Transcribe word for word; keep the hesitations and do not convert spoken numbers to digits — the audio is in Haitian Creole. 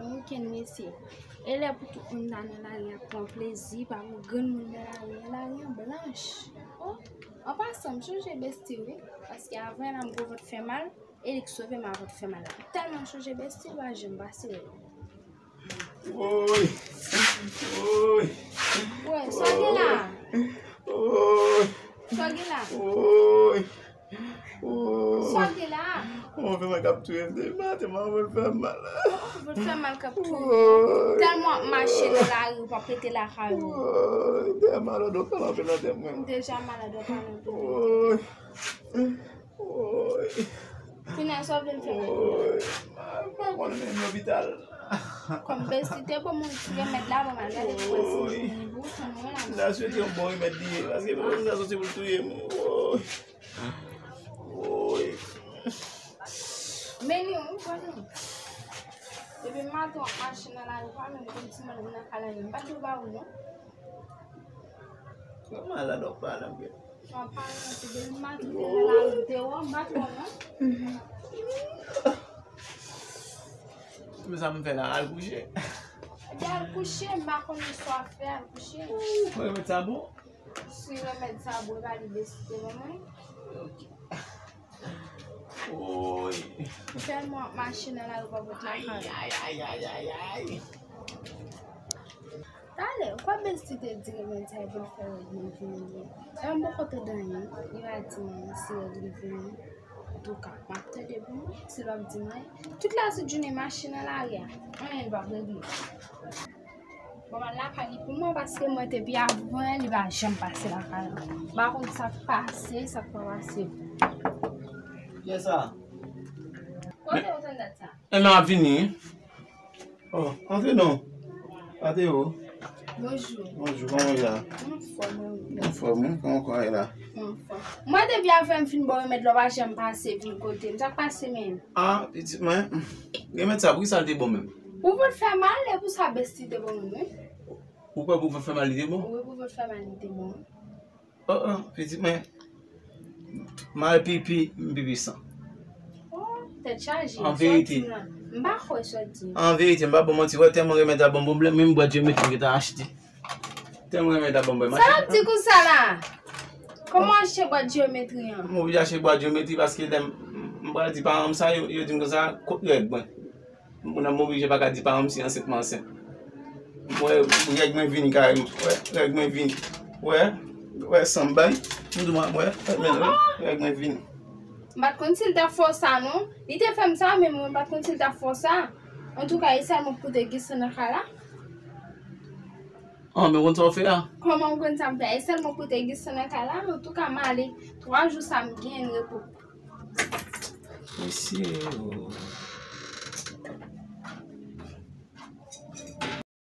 Bon wikenn, mesye. E lè pou tout moun ta nan lari ap pran plezi, pa gon granmoun nan lari an, lari an blanch. Oh, an pasan, m chanje besti, wi. Paske avan la, m gon vant fè mal, e li k sove m a vant fè mal la. M tèlman chanje besti, m pa janm pase wè. Woy! Woy! Woy, sa w gen la? Woy! Sa w gen la? Woy! Sa w gen la? Mwen vrèman k ap touye m depi maten, mwen anvi fè mal. Anvi fè mal k ap touye w. Tèlman w ap mache nan lari, w pa pete lakay ou. Woy, deja malad w pale anpil nan tèt mwen. Deja malad w pale anpil. Woy. Woy. Kounye a, sa w vle m fè mal? Woy. M pa konnen menm lopital. Kòm besti te bon, mwen ti remèd la, bon, m al gade pou wè si m vini pou tann mwen la. M ta swete yon bon remèd li ye, paske mwen sa soti pou l touye m. Woy. Woy. Men li, ou konn. Depi maten w ap mache nan lari, ou pa menm konn si moun nan ka lari. M pa t dwe ba ou non. Kòman la dòk pa nan pye? W ap pale nan pye, depi maten w te nan lari, dewò, m pa t wè w non. Men sa m fè la, al kouche. Ebyen al kouche, m pa konnen sa w ap fè, al kouche. Mwen remèt sa bon? Si remèd sa bon, e pa li besti te ban mwen. Woy. Tèlman w ap mache nan lari pa pot lakay. Ay, ay, ay, ay, ay, ay. Talè, kwa besti te di remèd sa e pou l fè règ mwen vini ye. E m poko tande anyen, li pa di mwen si règ li vini. Antouka, m ap tande pou mwen, si l p ap di mwen. Tout lajounè mache nan lari a, anyen li p ap regle. Bon, m al lakay li pou mwen, paske mwen te pi avan, li pa janm pase lakay la. M pa konn sa k pase, sa k pa pase. Kiyès sa? Kote ou tande dat sa? E m ap vini. Oh, antre non. Pate yo. Bonjou. Bonjou, kòman w ye la? M anfòm, wi. Anfòm, wi. Kòman kò a ye la? M anfòm. Mwen depi avan m fin ba w remèd la, w pa janm pase vin kote m. Sa k pase menm? Ah, pitit mwen. Remèd sa, poukisa l te bon menm? Pou vant fè mal, e pou sa besti te bon menm, wi. Ou kwè pou vant fè mal li te bon? Wi, pou vant fè mal li te bon. Oh, oh, pitit mwen. M al pipi, m pipi san. Oh, tèt chaje. An verite. M pa kwè sa w di. An verite, m pa ba w manti, wè tèlman remèd la ban m pwoblèm, menm bwat jeyometri m gentan achte. Tèlman remèd la ban m pwoblèm. Sa w ap di konsa la? Kòman achte bwat jeyometri an? M oblije achte bwat jeyometri paske lè m, m pral di paran m sa, yo, yo di m konsa, kot règ mwen? Moun nan m oblije pa ka di paran m si ansent mwen ansent. M wè règ mwen vini kareman. Wè, règ mwen vini. Wè, wè san m bay. M di w, wè, wè, men, wè, règ mwen vini. M pa t konn si l t ap fè w sa non. Li te fè m sa, men mwen m pa t konn si l t ap fè w sa. Antouka, e sèlman pou te gen san nan kay la. An, men w konn sa w fè a? Kòman m konn sa m fè a? E sèlman pou te gen san nan kay la. Antouka, m ale. Twa jou sa m gen repo. Mesye, oh.